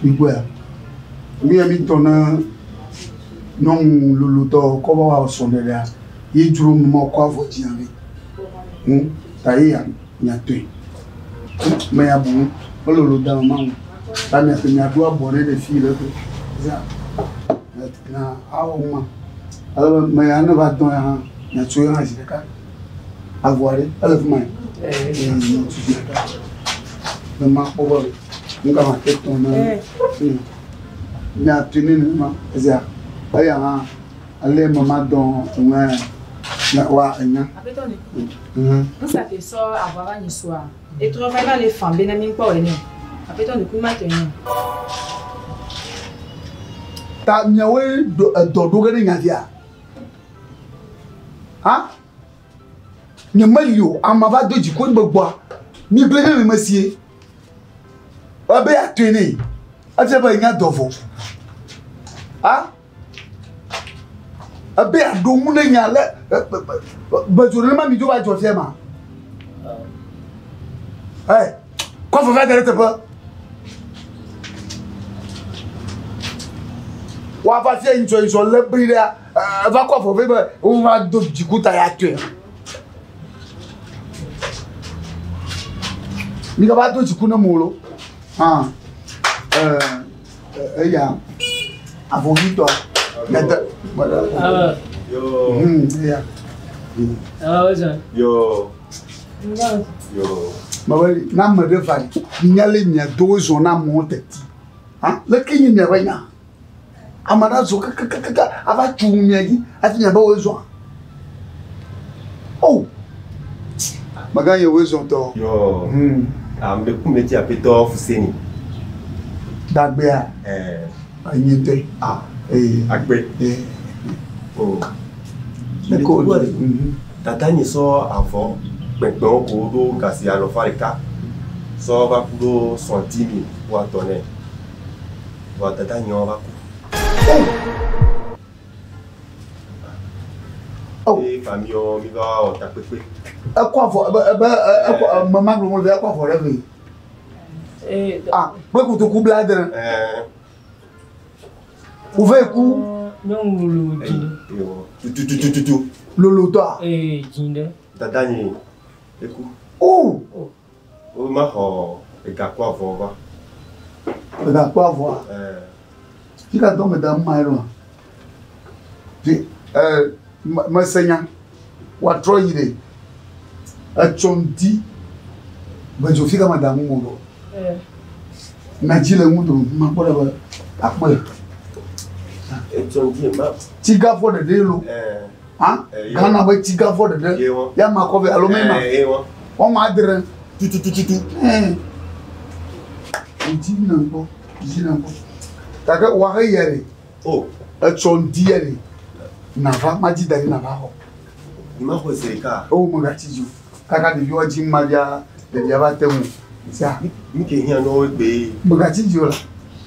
Mi gbɔa. Mi ya mi tɔ na nyɔnu lolotɔ kɔ va wɔ srɔ̃ɖeɖea ye dzro nu ma kɔ avɔ dzia vɛ. Ta ye ya miatɔe. Me ya bu elolo da ma ŋu. Ta miate miaɖo abɔ ɖe ɖe fi le ƒe. Za na awɔ ma. Ale be me ya ne va dɔn ya hã miatso ya hã zi ɖeka. Avɔa ɖe ele fi ma ye. Ee miatso zi ɖeka. Ne ma kpɔ be nu ka ma te tɔ na. Miatɔe ne nenema ezia eya hã ale me ma dɔn enua ya wa enya. Aƒetɔ ne. Nusa ke sɔ avɔ va nyi soa. Etrɔ va va le fan be na mi kpɔ ene. Aƒetɔ ne kuma tɔ ene. Ta miawoe ɖo edɔ ɖo ge ɖe nyavia. Ha? Nye meli o, ama va do dziku ne gbɔa. Mi gblẽ ɖe me mesie. Ebe atɔe ne. Efia be enya dɔ vɔ. Ha? Ebe aɖo ŋu ne nya le bedzo ne ma mi dzo va dzɔ fia ma. Hey, kɔ vava da ɖe teƒe. Woava fia ŋutsɔ ŋutsɔ lé bli ɖea, eva kɔ afɔ vɛ be wova do dziku ta ya tɔe. Mi gava do dziku ne mo lo. Hã, eya avɔvitɔ. Nede. Yo. Eya. Yo. Yo. Mebe na ame ɖe va yi, nya le mia do zɔ na amewo teti. Ha? Leke nye miaƒe nya? Ame ɖe azɔ kakakaka ava tso mia dzi hafi miabe woe zɔa. Oh! Meganye woe zɔ tɔ. Yo. Ame ɖe kum le dzi aƒetɔ Fuseni. Dagbea. Enye ŋutɔe. Ah. Ee. Akpe. Ee. Oh. Eko Dada nye sɔ avɔ kpɛkpɛwo ko ɖo gasi alɔfa ɖeka sɔ va ku ɖo sɔnti mi woatɔ nɛ. Vɔa dada nye va ku. Oh. Eye famille mi va wɔ takpekpe. Ekɔ avɔ ebe ebe ekɔ mama gblɔ mo be ekɔ avɔ ɖe vɛ. Ah, kple kotoku bla adre. Wòve ku. Nyɔnu lolo dzi. Tututututu. Lolotɔa. Ee, dzi ɖe. Dada nye eku. Oh. Wo ma xɔ egakɔ avɔ va. Egakɔ avɔa. Fika dɔ me da ma yɛ ɖoa. Fi mese nya. Woatrɔ yi ɖe. Etsɔ ŋdi. Bedzo fika me da ŋu mo ɖo. Nadzi le ŋu do makpɔ ɖe be akpɔe. Etsɔ ŋdi ma. Tsigavɔ ɖeɖe lo. Ha? Ghana be tsigavɔ ɖeɖe. Ya ma kɔ vɛ alo mɛ ma. Wɔme adre. Tutututu. Dzi na ŋkɔ. Dzi na ŋkɔ. Gake wa he yɛ ɖe. Oh. Etsɔ ŋdi yɛ ɖe. Nava madzi da ɖi nava xɔ. Ni ma xɔ zi ɖeka. O megatsi dzi o. Kaka ɖeviwo dzi ma via ɖevia va te ŋu. Sia. Mi ke hiã nɔ egbe. Megatsi dzi o la.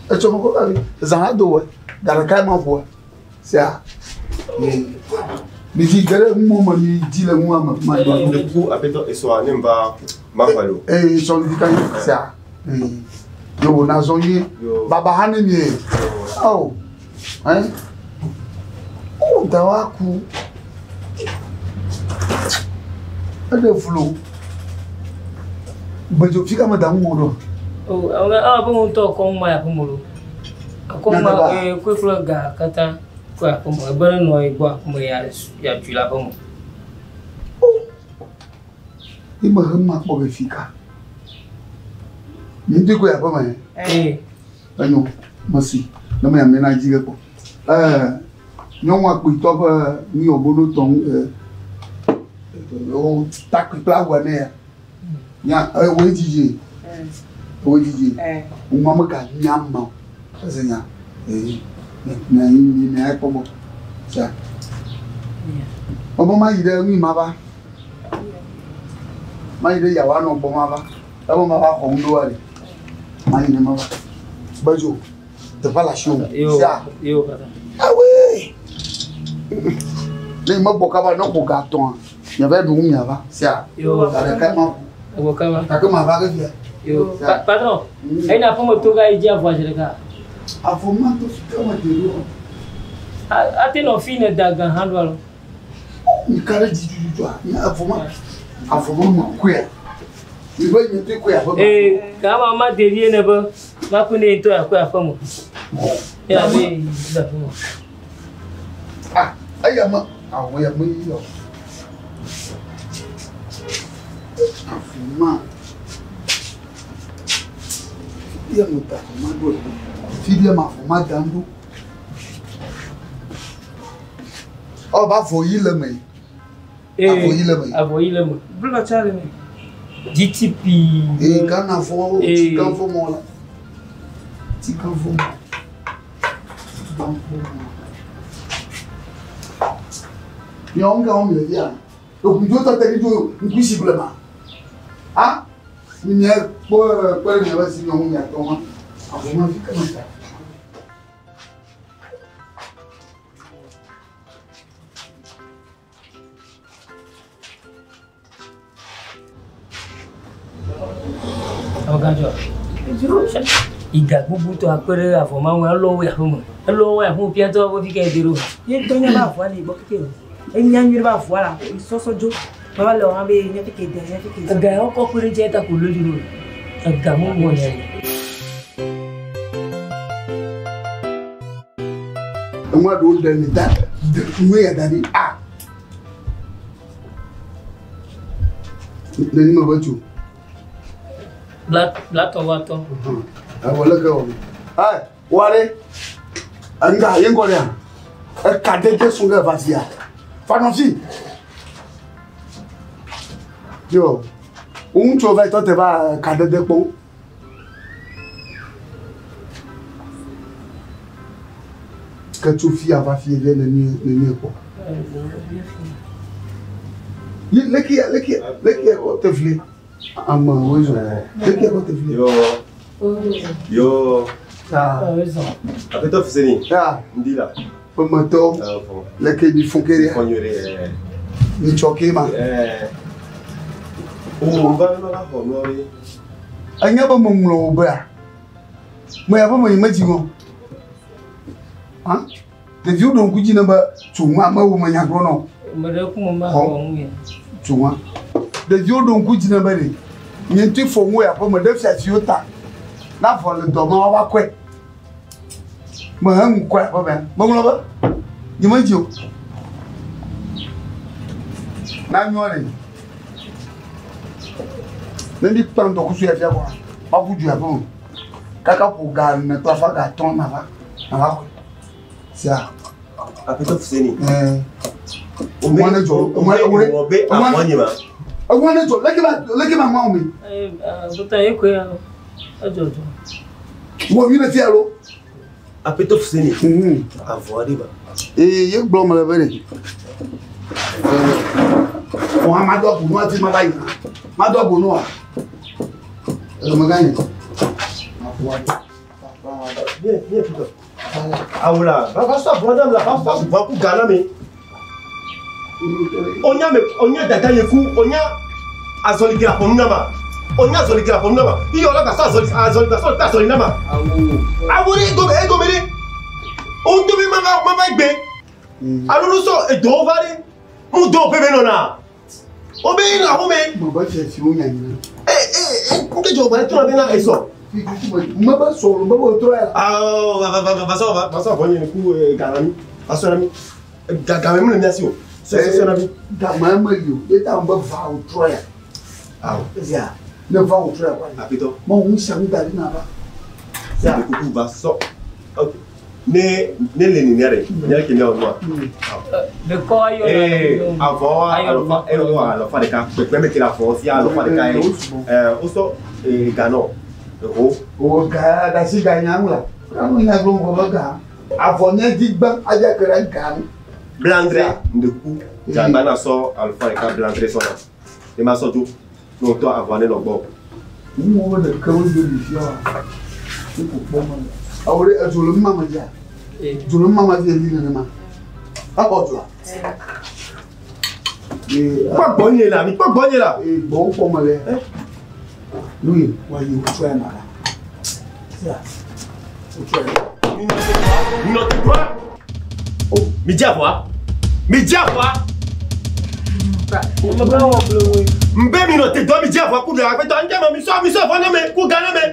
Etsɔ me kɔ va vi. Zã la do wɔ. Ga ɖeka ma ƒoa. Sia. Mi dzi ge ɖe ŋu me mi dzi le ŋua me ma do. Ne kuku aƒetɔ esɔa ne va ma xɔ lo. Ee sɔ ŋdi ka yi sia. Ee. Yo na zɔ nyuie. Baba hã ne mie. Oh. Hein? Oh, dawa ku. Eɖe vlo. Gbedzo fi ka me da ŋu wo ɖo. Oh, ame abe ŋutɔ kɔ ŋma ya ƒe lo. Akɔ ŋma ee koe kple ga katã kɔ ya ƒe mo. Ebe ne nɔ egbɔ aƒe me ya ya tui le aƒe me. Oh. Yi me he ma kpɔ be fi ka. Mi ŋutɔ kɔ ya ƒe me. Ee. Enyo mesi ne me ame na dzi ge kpɔ. Nyɔnua kpuitɔ ƒe nuyɔboɖo tɔ ŋu wo takpui kple awua ne ya. Nya woe dzidzi. Woe dzidzi. Ŋua me ga nya ma o. Eze nya. Ee. Mia yi mi mia kpɔ gbɔ. Sia. Mebe ma yi ɖe nui ma va. Ma yi ɖe yawa nɔ gbɔ ma va. Ebe ma va xɔ ŋuɖoa ɖe. Ma yi ɖe ma va. Bedzo. Teƒe le asiwò. Sia. Awoe. Ne megbɔ kaba ne ƒo ga atɔ̃a, miava ɖu nu miava. Sia. Ga ɖeka ma ƒo. Egbɔ kaba. Gake ma va ke fia. Yo. Patron. Eyi na aƒeme to ga yi dzi avɔa zi ɖeka. Avɔ ma to fi kama de ɖo. Ate nɔ fi ne da gã hã ɖo alo. Nika ɖe dzi tututua, nye avɔ ma, avɔ ma me koea. Mi be nye te koea ƒe. Ee, kama ma ɖevi ne be ma ku ne ŋutɔ akɔe aƒe me. Ya be yi ɖe aƒe me. Ah, eya me, awɔ ya me yi o. Avɔ ma. Fia me da avɔ ma ɖo. Fia me avɔ ma dam ɖo. Ɔ ba avɔ yi le me. Avɔ yi le me. Avɔ yi le me. Blɔ tsa le me. GTP. Ee, Ghana vɔ, tsikan vɔ mɔ la. Tsikan vɔ mɔ. Tsikan vɔ mɔ. Miawo ŋka wɔm le fia. Ekudzo tɔte ɖi dzo ŋkusi blema. Ha? Mia kpɔ kpɔ ɖe miaƒe si miawo miatɔ ma. Avɔ ma fi kama ta. Awogadzɔ. Iga gbogbo tɔ akpe ɖe avɔ ma ŋu elɔ wo aƒe me. Elɔ wo aƒe me piatɔ wo fi ke de ɖo. Ye ŋutɔ nya be avɔa le gbɔ keke o. Enya nyuie ɖe be avɔa la sɔsɔ dzo. Baba le wɔm be nye fi ke de, nye fi ke de. Ega yawo kɔ kpe ɖe dzi ta ko lo dzi ɖo. Ega mo wɔ ne. Enua ɖewo ɖe mi da nu ya da ɖi. Ah. Neni me be tso. Blatɔ wa tɔ. Awɔ leke wɔ. Ɛ wale. Nga ye ŋgɔ ɖea. Eka dede sun ɖe va sia. Fanɔsi. Yo. Ŋutsu va tɔ te va ka dede kpɔ. Ke tso fia va fie ɖe neni neni kpɔ. Yi leke ya leke leke ya kɔ te fli. Ame wo zɔ. Leke ya kɔ te fli. Yo. Yo. Ta. Aƒetɔ Fuseni. Ya. Ŋdi la. Ƒemetɔ. Fɔ. Leke mi fún kere. Fɔ nyuie ɖe. Mi tsɔ ke ma. Ɛɛ. O va va va xɔ nua ɖe. Enye be meŋlɔ wo bea. Me ya ƒe me yi medzi ŋɔ. Ha? Ɖeviwo ɖo ŋku dzi ne be tso ŋua mewo me nya gblɔ nɔ. Me ɖe ku me ma xɔ ŋu ya. Tso ŋua. Ɖeviwo ɖo ŋku dzi ne be ɖe. Nye ŋutɔ fɔ ŋu ya ƒe me ɖe fiafiwo ta. Na vɔ le dɔ ma woava kɔe. Me he ŋu kɔe aƒe me. Meŋlɔ be. Nye medzi o. Na nyɔ ɖe. Ne mi kpa ŋdɔkusu ya fia kɔa, maƒu du ya ƒe me. Kaka ƒo ga ene kple afã ga atɔ̃ nava nava xɔe. Sia. Aƒetɔ Fuseni. Ɛɛ. Eŋua ne dzɔ. Eŋua Eŋua be avɔ nye ma. Eŋua ne dzɔ. Leke ma leke ma ŋua me. Ee, aƒetɔ ye koe ya. Edzɔ dzɔ. Wɔ mi le fia lo. Aƒetɔ Fuseni. Avɔ ɖe ma. Ee ye gblɔ me le be ɖe. Wɔn ma do abonu ati ma ba yi. Ma do abonu wa. Ɛlɛ gã yi. Avɔ ɖe. Viens, viens plutôt. Awo la, va va sɔ avɔ nam la, va sɔ avɔ ku ga na mi. Onya me, onya dada ye ku, onya azɔli gila xɔnu na ma. Onya azɔli gila xɔnu na ma. Iyɔ la ka sɔ azɔli azɔli ka sɔ ta azɔli na ma. Awo ɖe egome egome ɖe. O ŋutɔ be ma va ma va gbe. Alo nu sɔ edɔwo va ɖe. Mu dɔw ƒe be nɔna. O be la xɔ me. Me be fiafiwo nya nyina. Ee ee ee, nke dzɔ ba trɔ be na esɔ. Me be sɔ me be trɔ ya. Awɔ va va va va sɔ va va sɔ avɔ nye ku ga na mi. Va sɔ na mi. Ga ga me mu le mia si o. Sɔ sɔ sɔ na mi. Gama me yi o. Ye ta me be va o trɔ ya. Awɔ. Sia. Ne va o trɔ ya kɔ. Aƒetɔ. Ma wo ŋusia ŋu da ɖi na va. Sia. Kuku va sɔ. Ok. Ne ne le nenia ɖe, nya ke miawɔ nua. Bekɔ ayɔ. Ee, avɔ alɔfa ewɔ alɔfa ɖeka. Kpekpe me ke le avɔ sia alɔfa ɖeka ye. Ɛɛ wosɔ ee ganɔ eho. O ga ɖasi ga nya ŋu la. Anu nya gblɔ ŋgɔ be ga. Avɔ nye dzi gbã adze ke ɖe ga ŋu. Blandre ŋdekuku dzagba na sɔ alɔfa ɖeka blandre sɔ na. Ne ma sɔ dzo ne wotɔ avɔa ne nɔ gbɔ. Nuwo be ɖeke wo do ɖi fia wa. Ne ko kpɔ me. Awo ɖe edzo le mama me dzia. Dzo le mama dzi li nenema. Akɔ dzoa. Ee. Kpɔ gbɔnye la, mi kpɔ gbɔnye la. Ee gbɔwo kpɔ me le. Nu yi wa yi wotsɔ ya ma la. Sia. Mi nɔ te doa. Oh, mi dzi avɔa. Mi dzi avɔa. Amegã wɔ blewoe. Nbe mi nɔ te doa mi dzi avɔa ku ɖe aƒetɔ ŋdɛ ma mi sɔ mi sɔ avɔ na me ku ga na me.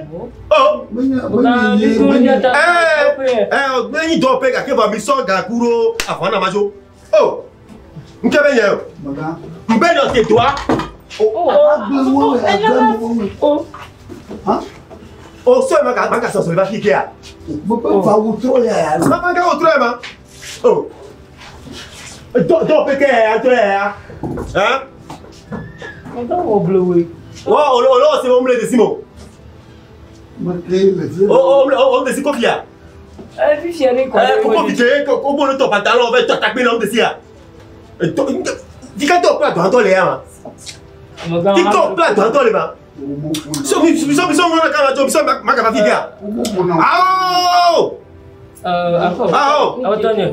Oh. Amegã mi do mia ta. Ɛɛ ɛɛ ne nyi dɔwɔƒe gake vɔ mi sɔ ga ku ɖo avɔ na ma dzo. Oh. Ŋke be nye o. Amegã. Nbe nɔ te doa. Agbe wo agbe wo. O. Ha? O sɔ ma ka ma ka sɔsɔ va fi kea. Mo pe fa wo trɔ ya ya. Ma ma ka wo trɔ ma. Oh. Dɔ dɔwɔƒe ke ya trɔ ya. Hein? Amegã wɔ blewoe. Wo o o lo se mo mle desi mo. Me ke le fi. O o o o desi kofi ya. Ɛ fifia ɖe kɔ. Eh koko fi ke ko ko bo to pantalon ve to takpe na mo desi ya. To dika to pla do to le ya ma. Amegã. Ti to pla do to le ma. So mi mi so mi so mo na ka ma jo mi so ma ka va fi ke ya. Awo! Akɔ. Awo! Awɔtɔ nye.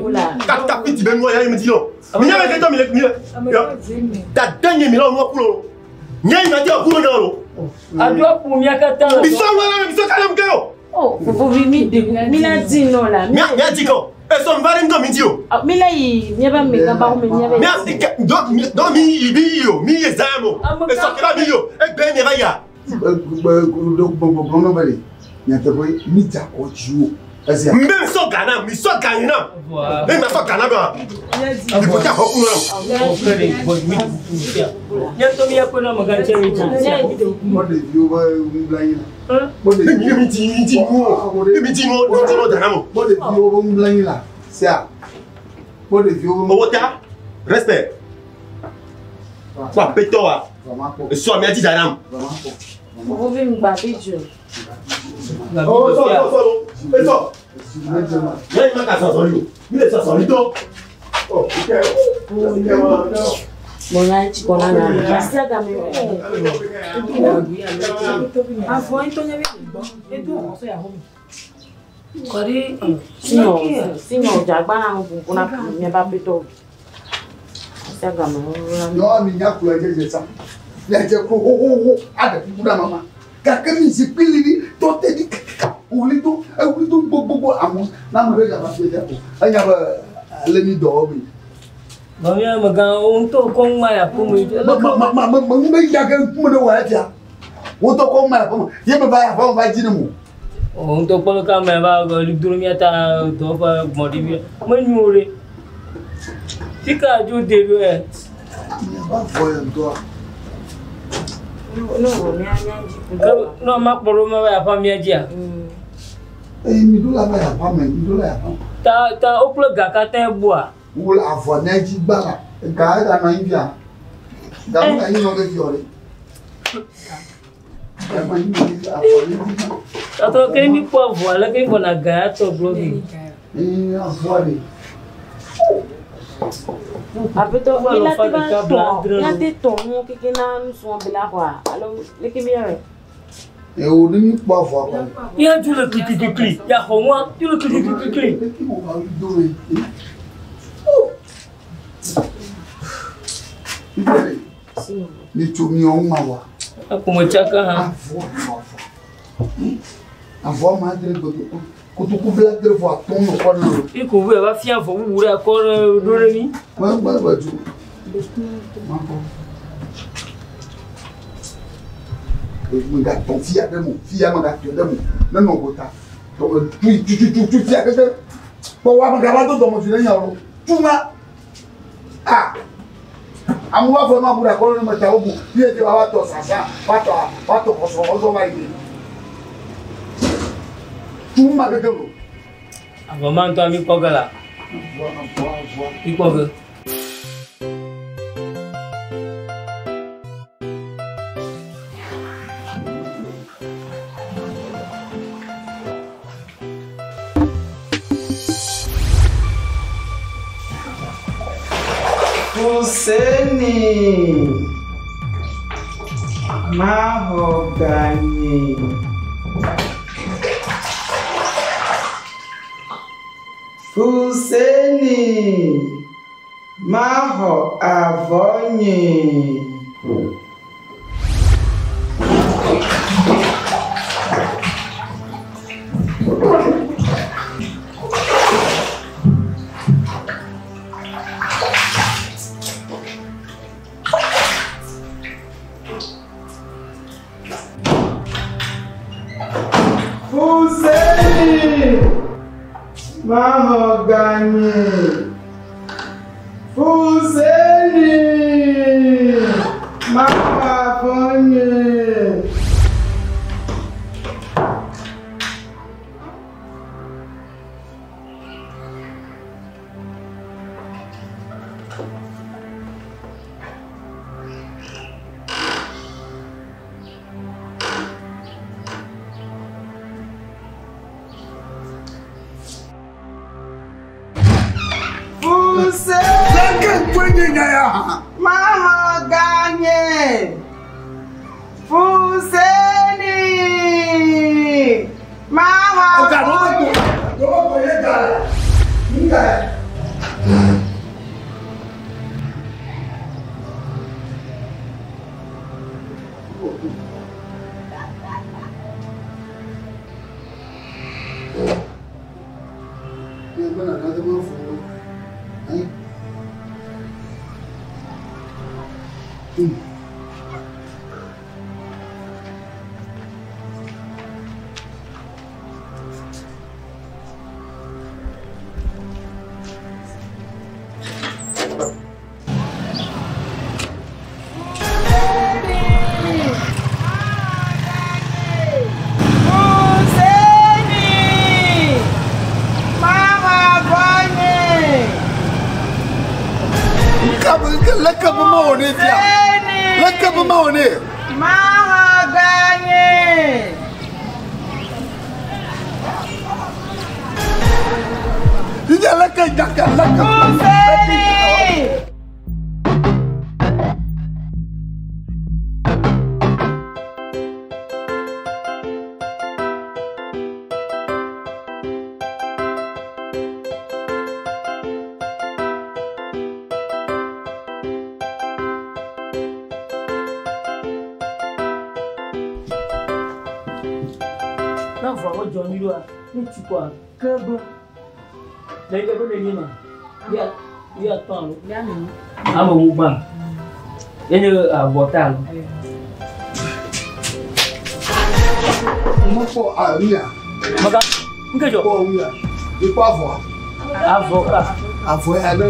Ka ta piti be mo ya mi di lo. Mi nya me ke to mi le mi le. Amegã dze me. Ta denye mi lo no kulo. Nya mi ma di kulo na lo. Adu aƒo mia katã le. Mi so wa na mi so ka na mi ke o. Oh, fofovi mi de mi la di nɔ la. Mi mi di ko. E so mi va ri ndo mi di o. Mi la yi miaba mega ba mi miaba. Mi a do mi do mi yi bi yi o. Mi ye za mo. E so ke ba mi yo. E gbe mi va ya. Gbogbo no bere. Nyateƒe mi dza kɔ dziwo. Esia. Mbe mi so Ghana, mi so Ghana na. Voa. Mi ma so Ghana ba. Mia Mi ko ta ho ku na. O fɛ de bɔ mi fia. Nye ŋutɔ mia kpe na amegã tse mi dzi. Kpɔ ɖeviwo be nublanyi la. Kpɔ Mi ɖeviwo mi di mi di mo. Mi di mo, mi di mo Ghana mo. kpɔ ɖeviwo be nublanyi la. Sia. Kpɔ ɖeviwo be. Owó ta. Respect. Wa petɔ wa. Vama kpɔ. E so mi a di Ghana mo. Vama kpɔ. Fofovi mi gba bi dzo. Oh, so so so. E so. Esi ne dze ma. Nya mi ma ka so so yo. Mi le so so li to. Oh, okay. Mo la tsi kɔ na na. Asia game. Avɔ ŋutɔ nye be le gbɔ. Edo xɔ sɔ ya xɔ me. Kɔ ɖi. Sinɔ sinɔ dzagba na ŋu na miaba petɔ. Asia game. Yɔ mi nya kplɔ dze dze sa. Miadze klo xoxoxo aɖe kuku ɖe mama. Gake mi zikpui li ɖi tɔ te ɖi kaka wòli do ewuli do gbogbogbò amewo na ame ɖe gava fi dze o. Enya be ale mi dɔ wɔm yi. Bɔ mia amegã wo ŋutɔ kɔ ŋu ma le aƒe me. Ma ma ma ma ma ŋu be ya ke ŋkume ɖe wɔ efia. Wotɔ kɔ ŋu ma le aƒe me. Ye me va yi aƒe me va dzi ne mo. O ŋutɔ kpɔ ɖeka me va ɣli do ɖe mia ta dɔwɔƒe gbɔ̃ ɖi mia. Menyo o ɖe. Fi ka dzo de ɖo ɛ? Miava vɔ ya ŋutɔa. Ne wɔ mia mia dzi. Ke ne ma kplɔ ɖo ma va yi aƒea mia dzia? Eye mi ɖo la va yi aƒe me mi ɖo la yi aƒe me. Ta ta wokple ga katã bua. Wo le avɔ mia dzi gbã la. Ga ega nɔ anyi fia. Ga me anyi nɔ ke fi o ɖe. Ga me anyi nɔ ke fi avɔ mi dzi gbã. Tatɔ ke mi kpɔ avɔ ale ke gbɔna ga ya tɔ gblɔ vi. Ee avɔa ɖe. Aƒetɔ mi la te va tɔ mia te tɔ nu keke na nusrɔ̃ be la xɔa alo leke mi yɔrɛ. Ee wo ne mi kpɔ avɔa kɔ. Ya dzo le klikliklikli. Ya xɔ ŋua dzo le klikliklikli. Leke mo va do me. Mi tso miɔ ŋu ma wa. Akpɔme tsaka hã. Avɔ avɔ avɔ. Avɔ ma dre kotoku kotoku bla dre vɔ atɔ nɔ kɔ na o. Iko ʋe va fia avɔ bubu ɖe akɔ ɖe ɖo ɖe mi. Mɛ mɛ mɛ dzo. Ma kɔ. Megatɔ fia ɖe mo fia megatɔ ɖe mo ne nɔ gota. Tɔ tu tu tu tu tu fia keke. Kpɔ wa megava do dɔmedzoe ɖe nyawo. Tu ma. A. Amewo va fɔ ma bu ɖe akɔ ɖe me ta wo bu. Fie dze wa va tɔ sasa va tɔ va tɔ xɔsɔxɔsɔ va yi ɖe. Tu ma keke lo. Avɔ ma ŋutɔ mi kpɔ ge la. Avɔ avɔ avɔ. Mi kpɔ ge. Fuseni Mahogany Fuseni Mahɔ avɔnye. Mahogany. Fuseni. Mahogany. Mahogany. Fuseni. Mahogany. Fuseni. Mahogany. Leke be ma wɔ ne fia. Leke be ma wɔ ne. Mahogany. Fifia leke dzaka leke. Fuseni. Na vɔ wo jɔ mi ɖoa, ne tsi kɔa, ke be. Le ŋkeke ne nyi ma, ya ya tɔ alo. Ame wo gbã. Yenye avɔ ta alo. Mo kpɔ awuya. Maka, nke jɔ. Kpɔ awuya. Ikpɔ avɔa. Avɔ ka. Avɔ ya ne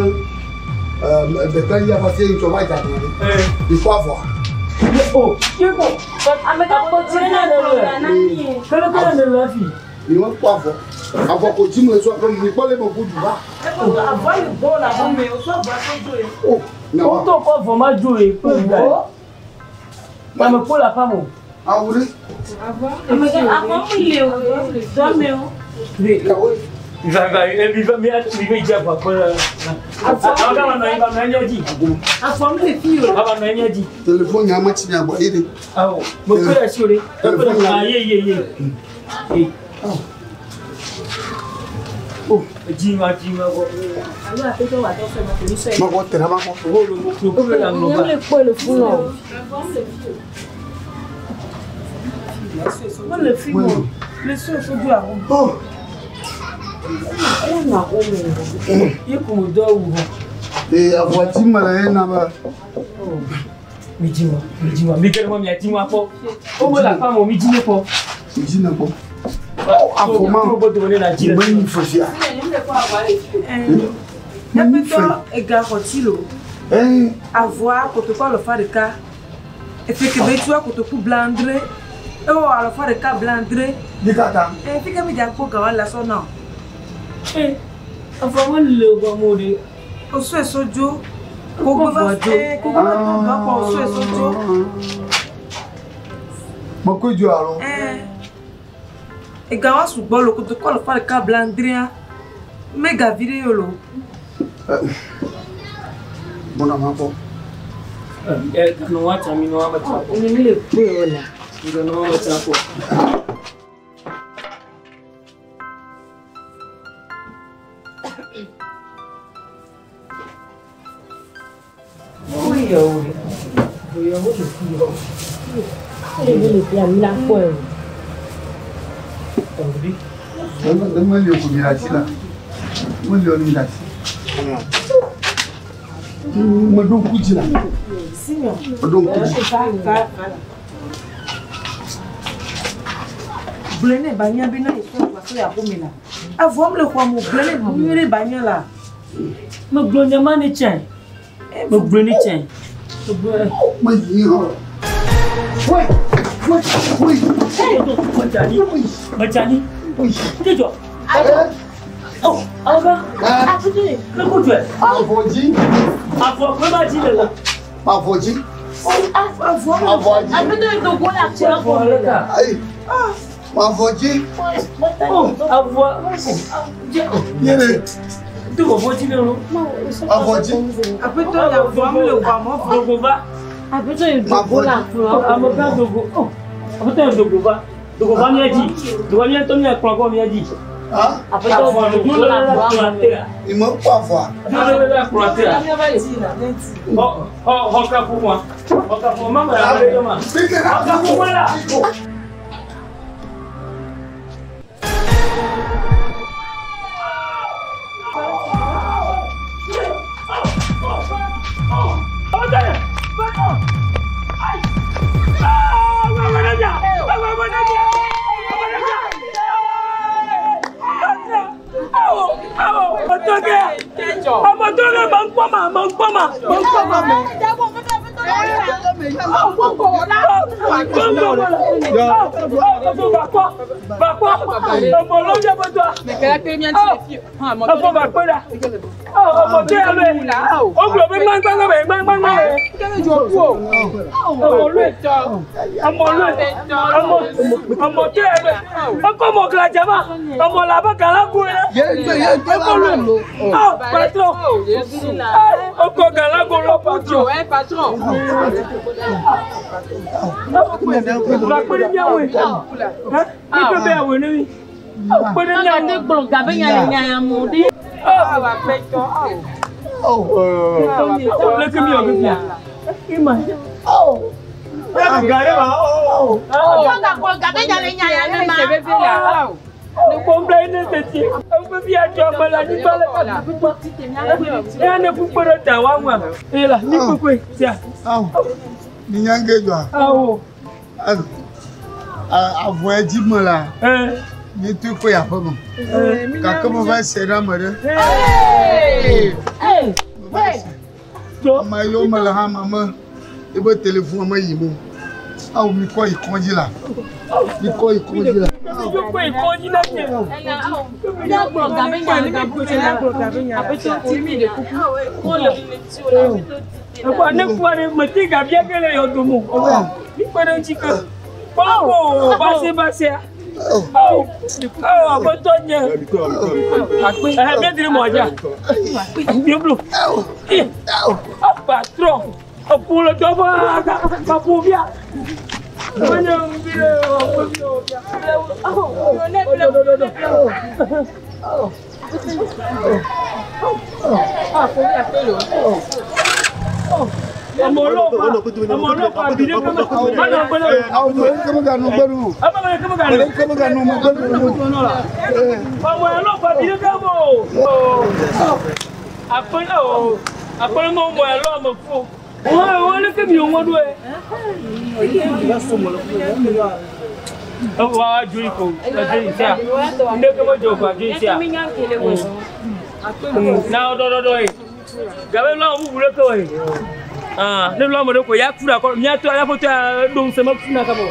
ɖeka yi afa se ŋutsɔ va dza ɖe. Ikpɔ avɔa. O, ye ko. Ame ka kpɔ tsi ne le na mi. Kele kele ne le fi. Mi me kpɔ avɔ. Avɔ ko dzi me sɔ ko mi kpɔ le me ko du va. Avɔ yi gbɔ le aƒe me, wosɔ avɔa kɔ dzo ye. O, na O wa. to kɔ vɔ ma dzo ye kple ga. Ame kpo le aƒea me o. Awu ɖe. Ame ka avɔ mi le o, dɔ me o. Kawo. Va va mi va mi mi mi dze avɔ kple. Avɔ ka ma nɔ anyi ba nɔ anyi dzi. Avɔ mi le fi o. Ba nɔ anyi dzi. Telefone nya me tsi nya gbɔ yi ɖe. Awɔ, me kpe ɖe asi o ɖe. Ekpe ɖe ah ye ye ye. Ye. O, Dzi ma dzi ma gbɔ. Alo aƒetɔ wà tɔ fɛ ma ko mi sɔe. ma kɔ tɛrɛ ma kɔ. Wo lo mo klo klo la Nye ŋlɔ le ba. kpɔe le funu o. Avɔ mi le fi o. Mo le fi mo. Le so so do awo. O, Ele nɔ aƒe me o. Ye ko mo dɔ wu hɔ. ee avɔ dzi me le ye na be. Mi dzi ma, mi dzi ma, mi kele ma mi dzi ma kpɔ. O me le aƒea me o, mi dzi ne kpɔ. Mi dzi ne kpɔ. Avɔ ma. Ko gbɔ dome ne na dzi Mi le. me nyi fe fia. Aƒetɔ ega xɔ tsi lo. Ee, Avɔa kotoku alɔfa ɖeka. Efe kebe tua kotoku blaadre. Ewɔ alɔfa ɖeka blaadre. yi kaka. Ɛ fi ke mi dza kpɔ ga wa le asɔ na o. Ee, avɔ me le o mo ɖe. Osu eso dzo. Kogbe va ɛ kogbe va to dɔ kɔ osu eso dzo. Me ko dzo alo. Ɛ ega wa sugbɔ lo kotoku alɔfa ɖeka blaadrea. Mega vi ɖe ye o lo. Bɔna ma kpɔ. Ɛ kanɔ wa tsa mi nɔ wa me tsa kpɔ. Nye mi le kpɔe o la. Mi nɔ wa me tsa kpɔ. O yɛ o ɖe. O yɛ o le fi o. Ele mi le fia mi la kpɔe o. O ɖe. Ne me li o ko mi ɖe asi la. Me li o mi ɖe asi. Me ɖo ŋku dzi la. Me ɖo ŋku dzi. Gblɔe ne ba nya bena esɔ avɔa sɔ yi aƒeme la. Avɔ le xɔ mo gblẽ le nyuie ɖe ba nya la. Megblɔ nya ma ne tsɛ. Megblɔ ne tsɛ. Me yi hã. Wait, wait, wait. Medzani. Medzani. Dzidzɔ. Oh, aga. Ne ko dzɔe. Avɔ dzi. Avɔ kpe ma dzi le la. Avɔ dzi. Avɔ dzi. Avɔ le ka. Ayi. Avɔ dzi. Oh, avɔ. Yere. Tu vɔvɔ dzi ne lo. Avɔ dzi. Aƒetɔ le avɔ le xɔ mo. Dogo va. Ame ka dogo. Oh, aƒetɔ yɛ dogo va. Dogo va mía dzi. Dogo mía tɔ mía kplɔ kɔ mía dzi. Avɔ dogo le la kplɔ te. Ìmọ̀ kó avɔa. Dogo le la kplɔ te. Xɔ xɔ ka ƒo ma. Xɔ ka ƒo ma ma ya le ma. Xɔ ka ƒo ma la. Ninyange jɔ. Avɔ dzi me la. Mi tu ko ya ƒe me. Gake me va se ɖe ame ɖe. Ame yiwo me le hã me me ebe telefon me yi mo. Awo mi kɔ yi kɔdzi la. Mi kɔ yi kɔdzi la. Ne lɔ ame ɖe ko ya ku ɖe akɔ mía tɔ ya ƒe tɔ ya ɖo ŋusẽ me ku na kaba o.